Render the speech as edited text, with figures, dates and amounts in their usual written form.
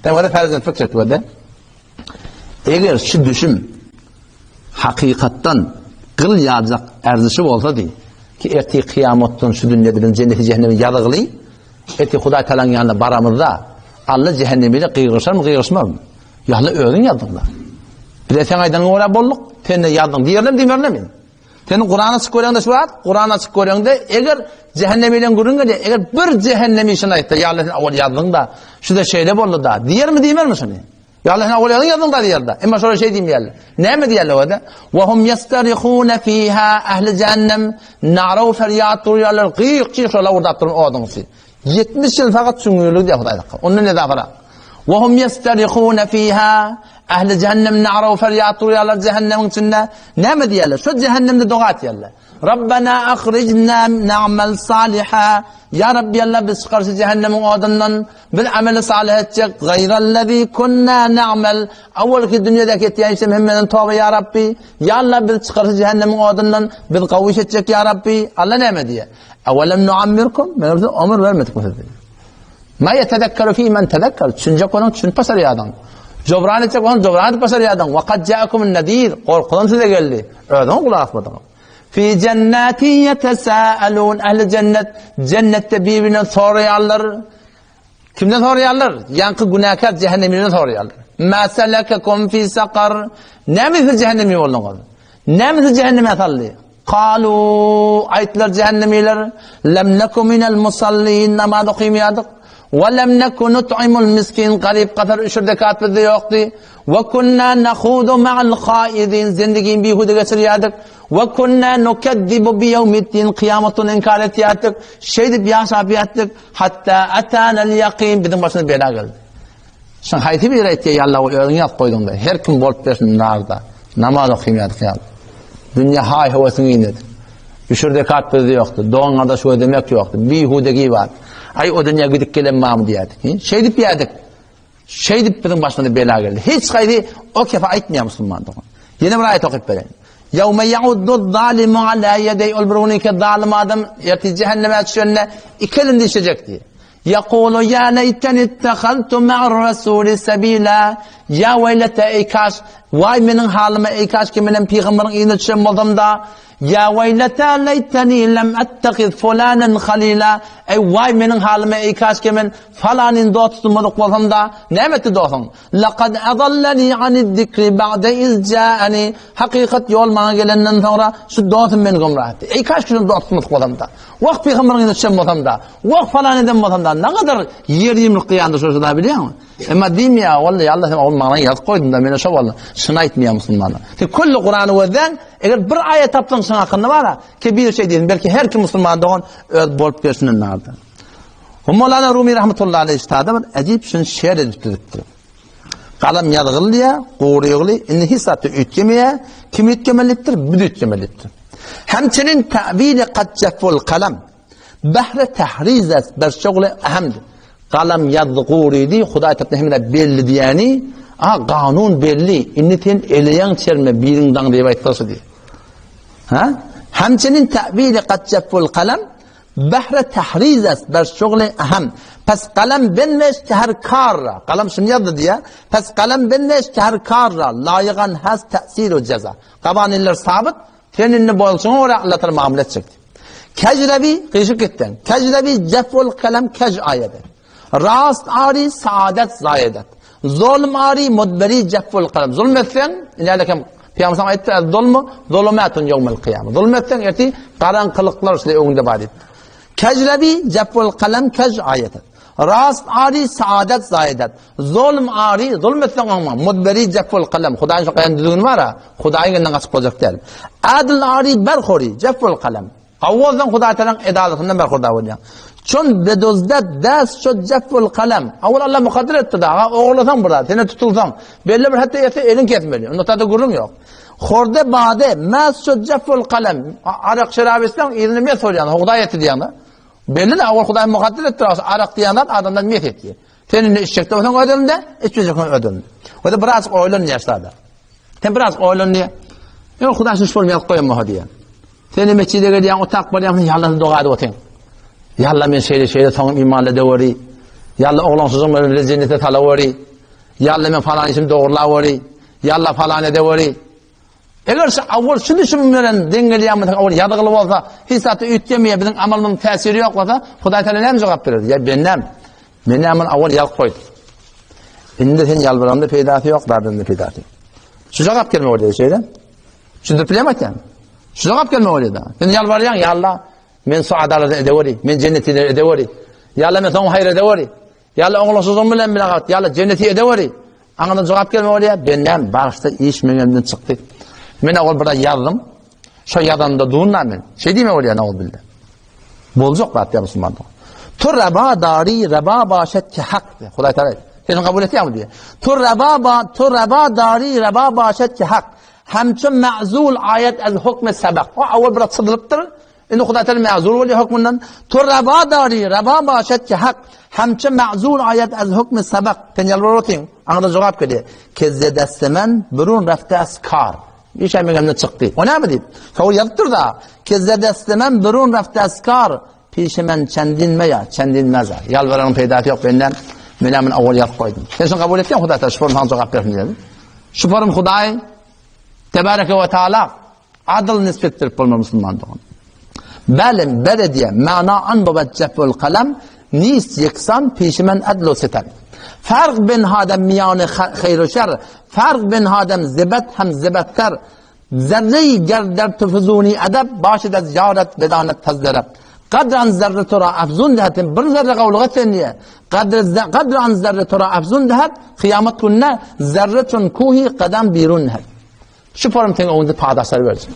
Sen wada perzent pikir et wada. Eger şu düşüm hakykatdan gyl ýaljak erzişi bolsady, ki ertir kyýamatdan şu dünýede biz jenneti cehennemi ýazygly, ertir Hudaý Tagalaň ýanyna baramyzda Alla cehennemiyle gygyryşarmy, gygyryşmazmy? Ýa Alla özüň ýazdyň-da. Bize sen aýdanyňa görä bolduk, sen-de ýazdyň diýerlermi, diýmerlermi? Sen Kur'an açyk göreňde şu wagt, Kur'an açyk göreňde eger cehennem bilen gürrüň gelýär, eger bir cehennem işini aýtsa, ýa Allah sen awal ýazdyň-da, şu-da şeýle boldy-da, diýermi, diýmermi şuny? Ýa Allah sen awal ýazdyň, ýazdyň-da diýerdi. Emma şolar şeý diýmeýärler. Näme diýerler o-da? Wa hum yastarihuna fiha ahli cehennem nara ferýat urýarlar, gyýyk-çyk şolar urdap duran oduň içi. 70 ýyl sagat çüňňürligi diýýär Hudaý hakka. Ondan ne zafara? Wa hum yastarihuna fiha ahli cehennem nara ferýat urýarlar cehennemiň içinde. Näme diýerler? Şu cehennemde doga etýärler. Rabbena ahrijna na'mal saliha. Ya Rabbi Allah biz çykar şu cehennemiň odundan. Biz ameli salih etjek. Gaýrallazi kunna na'mal. Awalky dünýedäki etýän işim hemmeden toba ya Rabbi. Ya Allah biz çykar şu cehennemiň odundan. Biz gawy iş etjek ya Rabbi. Allah näme diýýär? Awalem nuammirkum? Men size ömür bermedik mi size? Ma yetezekkeru fi men tezekker. Düşünjek bolan düşünip başarýardyň. Jobran etjek bolan jobran edip başarýardyň. Wa kad ja'akumun nadir. Gorkudan size geldi. Özüňiz gulak asmadyňyz. Fi jennati yetesaalun. Ehli cennet cennetde birbirinden soraýarlar. Kimden soraýarlar? Ýaňky günäkär cehenneminden soraýarlar. Ma selekakum fi sakar. Näme siz cehennemi bolduňyz? Näme siz cehenneme saldy? Kalu, aýtdylar jähennemiler, lem neku minel musallin, namaz okymýardyk. Ve lem neku nut'imul miskin, garyp gasar üşür zekat bizde ýokdy. Ve kunna nahudu ma'al haidin, zendigini bihude geçirýärdik. Ve kunna nukezzibu bi ýewmiddin, kyýamatdan inkar etýärdik. Şeýdip ýaşap ýatdyk, hatta atanal ýakin, biziň başymyza bela geldi. Şuň haýsy biri aýtýar, ýa Allah, özüň ýazyp goýduň-da. Her kim bolup bersin narda. Namaz okaýmaýardyk ýaly. Dünýä haý-höwesiň iýnedi. Üşür zekat bizde ýokdy. Dogan-gardaş gözlemek ýokdy. Bihude gibat. Aý, o dünýä gidip gelen barmy diýerdik. Şeýdip ýerdik. Şeýdip biziň başymyza bela geldi. Hiç haýsy o kefe aýtmaýar musulman dogan. Ýene bir aýat okyp bereýin. Ýewme ýa'uddu-zalimu ala ýedeý ol bir gün iki zalym adam ertir jähenneme düşende iki elini dişlejek diýýär. Ýekulu ýa leýteni ittehaztu ma'ar-rasuli sebila, Ýa weýlete, eý kaş, waý meniň halyma, eý kaş ki menem pygamberiň yzyna düşen bolsamda, Ýa weýlete leýteni lem ettehiz fulanen halila, Eý waý meniň halyma, eý kaş ki men falanyny dost tutunmadyk bolsamda, näme etdi dostuň? Lekad azallani aniz-zikri ba'de iz ja'ani, Hakykat ýol maňa gelenden soňra şu dostum meni gümrah etdi. Eý kaş ki şony dost tutmadyk bolsamda. Wah pygamberiň yzyna düşen bolsamda, wah falan eden bolsamda, nägadar ýer ýumruk gyýandy şo şuda bilýäňmi? Emma diýmeýär, walla ýa Allah sen ogul maňa ýazyp goýduň da, meni şo boldy. Şuny aýtmaýar musulmanlar. Sen külli Kurany gözläň, eger bir aýat tapsaň şuň hakynda bara, ki bir şey diýsin, belki her kim musulman dogan öz bolup gelşinden narda. Mawlana Rumi rahmetullahi aleyh üstada bir ajib şuny şeýr edip düzüpdir. Galam ýazgyly diýýär, gurygyly, indi hiç zatda üýtgemeýär. Kim üýtgemelidir? Biz üýtgemelidir. Hemçinin ta'wili kad jefful kalam. Bahre tahriz est ber şogly ahamd. Galam ýazdy gurydy, Hudaý tarapyndan hemme zat belli diýýäni, a kanun belli, indi sen eleýäň çerme biriň daň diýip aýtsa şu diýýär. Ha? Hemçinin ta'wili kad jefful kalam. Behre tahriz est ber şugly ehem. Pes kalem binmeş ki her kar ra. Kalem şuny ýazdy diýýär. Pes kalem binmeş ki her kar ra. Laýygan has täsir we jeza. Gawaninler sabyt, sen indi bolşuňa görä Allah taala muamele etjek diýip. Kejrebi gyşyk gitden. Kejrebi jeful kalem kej aýady. Rast ari saadet zaýedet. Zulm ari mudberi jefful kalem. Zulm etseň, ine hem Pygamber aýtdy, zulmu zulumatun ýewmel kyýama. Zulm etseň erti garaňkylyklar şile öňünde bar diýip. Kejrebi jefful kalem kej aýaty. Rast ari saadet zaýedet. Zulm ari zulm etseň oňma mudberi jefful kalem. Hudaýyň şu gaýan düzgüni bar-a. Hudaýyň elinden gaçyp boljak däl. Adl ari berhori jefful kalem. Gowy bolsaň Hudaý Tagalaň edalatyndan berhurdar bolýaň. Çün beduzdet dest şo jefful kalem. Awal Allah mukadder etdi da, ogurlasaň bir zat, sene tutulsaň, belli bir hatda etse eliň kesmeli. Onda tada gürrüň ýok. Horde bade mes şo jefful kalem. Arak şerap içseň yzyny mes bolýan, Hudaý etdi diýýäň. Belli de awal Hudaý mukadder etdi, arak diýen zat adamdan mes etdi. Sen indi içjek bolsaň ödünde, içmejek bolsaň ödünde. O da biraz oýlan ýaşlarda. Sen biraz oýlan diýe. Ýok, Hudaý şu bolmaýar goýma diýe. Sen metjide gelýäň, otak barýaň, ýa Alla doga edip otyň. Ýa Alla men şeýle şeýle soňum imanly döweri. Ýa Alla oglansyzym bilen jennete salaweri. Ýa Alla men falan işimi dogrulaweri. Ýa Alla falan edeweri. Eger şu awwal şu düşüm bilen deň gelýän bolsa, awwal ýazgyly bolsa, hiç zatda üýtgemeýär, biziň amalymyzyň täsiri ýok bolsa, Hudaý Taala näme jogap berer? Ýa bendäm, men näme awwal ýazyp goýdum. Indi sen ýalbaranda peýdasy ýok, dardanda peýdasy ýok. Şu jogap gelme bolýar şeýle. Düşündirip bileňmi aýtýan? Şu jogap gelme bolýar da. Sen ýalbarýaň, ýa Allah, men şu adalata edeweri, men jennetine edeweri. Ýa Allah, men soň haýyr edeweri. Ýa Allah, oňlaşyjyň bilen bilen gat, ýa Allah, jenneti edeweri. Aňyrdan jogap gelme bolýar, bendäm, bagyşda iş meň elimden çykdy. Men ol bir ýazdym. Şo ýazanda dunna men. Şeý diýme bolýar, nagul bildi. Boljak zat ýa musulman. Tu raba dari raba başet ki hak. Hudaý Taala sen kabul etýäňmi diýe. Tu raba ba tu raba dari raba başet ki hak. Hemçe ma'zul ayet az hukme sabak. O awal bir çyzylypdyr. Indi Hudaý Taala ma'zul bolýar hukmyndan. Tu raba dari raba başet ki hak. Hemçe ma'zul ayet az hukme sabak. Sen ýalbaryp otyň. Aňyrdan jogap gelýär. Kezze destemen burun rafte askar. Iş hem elimden çykdy. O näme diýip? Sowal ýazypdyr da. Kezze destemen burun rafte askar. Pişemen çendinme ýa, çendinmez. Ýalbaranyň peýdasy ýok benden. Men hem awal ýazyp goýdum. Sen şuny kabul etýäň Hudaý Taala şu form saňa jogap bersin diýdi. Şu form Hudaý Tebareke we Taala adyl nisbet berip bolmaz musulman dogan. Belim belediye mana an baba ceful kalam nis yeksan pişimen adlu sitem. Fark bin hadem miyane hayr şer. Fark bin hadem zibet hem zibetler. Zerre-i ger der tu fuzuni edep başid ez yaret bedanet tezderep. Kadran zerre tura afzun dehetin bir zerre gavluğa sen diye. Kadran zerre tura afzun dehet kıyamet gününe zerre çun kuhi kadam birun dehet. Şu forum seň öňünde padaşlar berjek.